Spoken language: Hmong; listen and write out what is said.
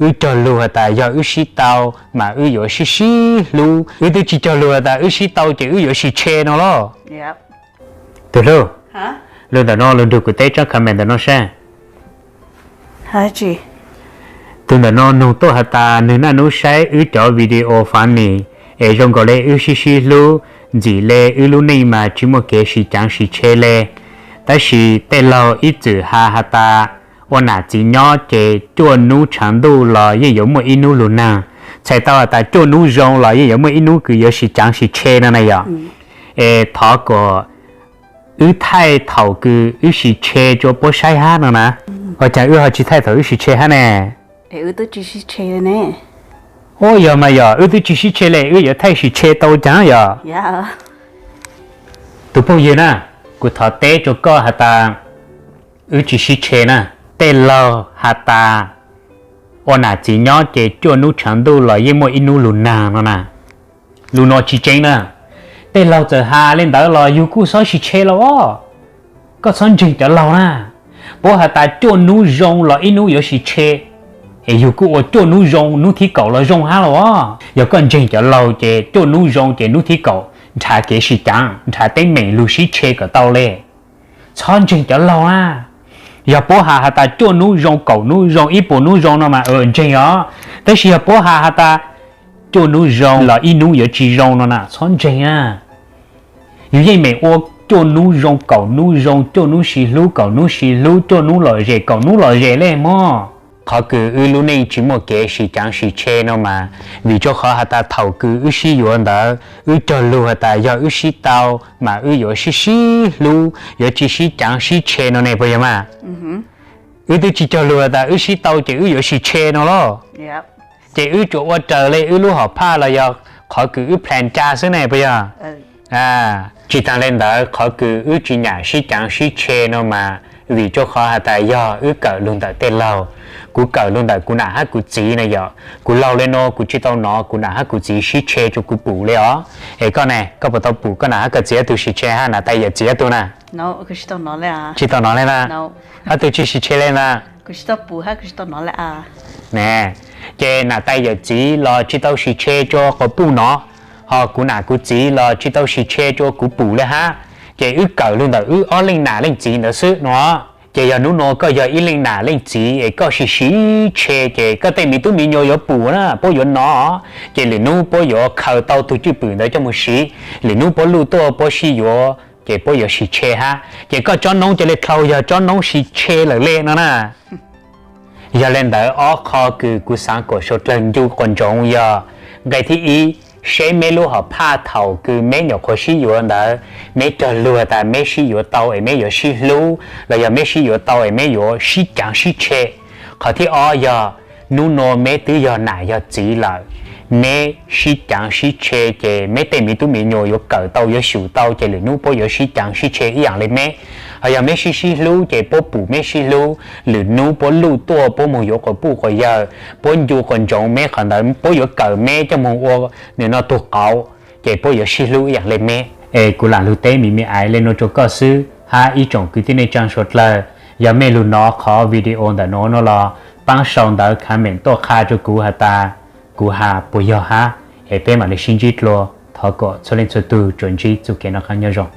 Wb cog lus has tas yog wb sib tau mas wb yuav sib sib hlub, wb twb tsis cog lus has tas wb sib tau ces wb yuav sib tshe no los. Tus hlub, lus ntawm no lug nrug kuv teb tsab comment ntawm no saib. Tus ntawm no nug tuaj has tas nwg naj nub saib wb cov video funny es zoo nkaus le wb sib sib hlub, ntxim le wb lub neej mas tsis muaj kev sib caav sib tshe le. Tab sis tej laug ib txwm has has tas ua nam txiv nyob ces cuaj nub tshav ntuj los yeej yuav muaj ib nub lug naag, txhais tau has tas cuaj nub zoo los yeej yuav muaj ib nub kws yuav sib caav sib tshe no na yog. Es thov kom wb thaij thaum kws wb sib tshe rua puab saib hab no na. Ua caag wb ho tsis thaij thaum wb sib tshe hab ne? Ua yog mas yog wb twb tsis sib tshe le wb yuav thaij sib tshe tau caag yog? Tus phooj ywg na, kuv thov teb rua koj has tas wb tsis sib tshe na. Tej laug has tas ua nam txiv nyob ces cuaj nub tshav ntuj los yeej muaj ib nub lug naag no na. Lus no tsis tseeb na. Tej laug txawm has le ntawd los yug kuj xob sib tshe los os. Koj txhob ntseeg cov laug na. Puab has tas cuaj nub zoo los ib nub yuav sib tshe, es yug kuj ua cuaj nub zoo nub thib kaum los zoo hab los os. Yog koj ntseeg cov laug ces cuaj nub zoo ces nub thib kaum nrhav kev sib caav, nrhav teeb meem lug sib tshe kom tau le. Txhob ntseeg cov laug na. Yog puab has has tas cuaj nub zoo, kaum nub zoo, ib puas nub zoo no mas ntseeg os. Tab sis yog puab has has tas cuaj nub zoo los ib nub yuav tsis zoo no na, txhob ntseeg na. Yug yeej meem ua cuaj nub zoo, kaum nub zoo, cuaj nub sib hlub, kaum nub sib hlub, cuaj nub lom zem, kaum nub lom zem le mog. Qhov kws wb lub neej tsis muaj kev sib caav sib tshe no mas vim rua qhov has tas thaum kws wb sib yuav ntawd wb cog lug has tas yog wb sib tau mas wb yuav sib sib hlub, yuav tsis sib caav sib tshe no ne puas yog mas? Wb twb tsis cog lug has tas wb sib tau ces wb yuav sib tshe no los. Ces wb tsuas ua raws le wb lub hom phaj los yog qhov kws wb plan ca xwb ne puas yog? Tsis taag le ntawd, qhov kws wb tsis nyam sib caav sib tshe no mas vim rua qhov has tas yog wb kawm lug ntawm tej laug. Kuv kawm lug ntawm kuv nam hab kuv txiv na yom. Kuv laug le nuav kuv tsis tau nov kuv nam hab kuv txiv sib tshe rua kuv pum le os. Es koj ne, koj puas tau pum koj nam hab koj txiv ob tug sib tshe hab nam tais yawm txiv ob tug na? Tsis tau nov le na. Ob tug tsis sib tshe le na. Ne, ces nam tais yawm txiv los tsis tau sib tshe rua quas puj nov, ho kuv nam kuv txiv los tsis tau sib tshe rua kuv pum le hab. Ces wb kawm lug ntawm wb ob leej nam leej txiv ntawd xwb no. Ces yog nub nua koj yog ib leej nam leej txiv es koj sib sib tshe ces koj tej miv tub miv nyuas yuav pum na, puab yuav nov, ces lwm nub puab yuav khaws tau tug cwj pwm ntawd coj moog siv, lwm nub puab luj tuaj puab sib yuav ces puab yuav sib tshe hab. Ces koj tsob noob ca le dlhau yog tsob noob sib tshe lawm le no na. Yog le ntawd ob qho kws kuv xaav kom suav dlawg ncu quas ntsoov yog, nqe thib ib, seb meb lub hom phaj thaum kws meb nyuam qhuav sib yuav ntawd, meb cog lug tas meb sib yuav tau es meb yuav sib hlub, los yog meb sib yuav tau es meb yuav sib caav sib tshe. Qhov thib ob yog, nub nua meb twb yog nam yog txiv lawm, meb sib caav sib tshe ces meb tej miv tub miv nyuas yuav kawm tau yuav xyum tau ces lwm nub puab yuav sib caav sib tshe ib yaam le meb. Ho yog meb sib sib hlub ces puab pum meb sib hlub, lwm nub puab luj tuaj puab moog yuav quas puj quas yawg, puab ncu quas ntsoov meb qhov ntawd puab yuav kawm meb coj moog ua nws no tug qauv, ces puab yuav sib hlub ib yaam le meb. Es kuv lam lug teb miv miv aiv le nuav rua koj xwb hab ib tsoom kwv tij neej tsaa suav dlawg, yog mej lug nov qhov video ntawm nuav no los paab sau ntawv comment tuaj qha rua kuv has tas kuv has puas yog hab, es peb mam le sib ntsib dlua. Thov kom txhua leej txhua tug tsuas ntsib txuj kev noj qaab nyob zoo.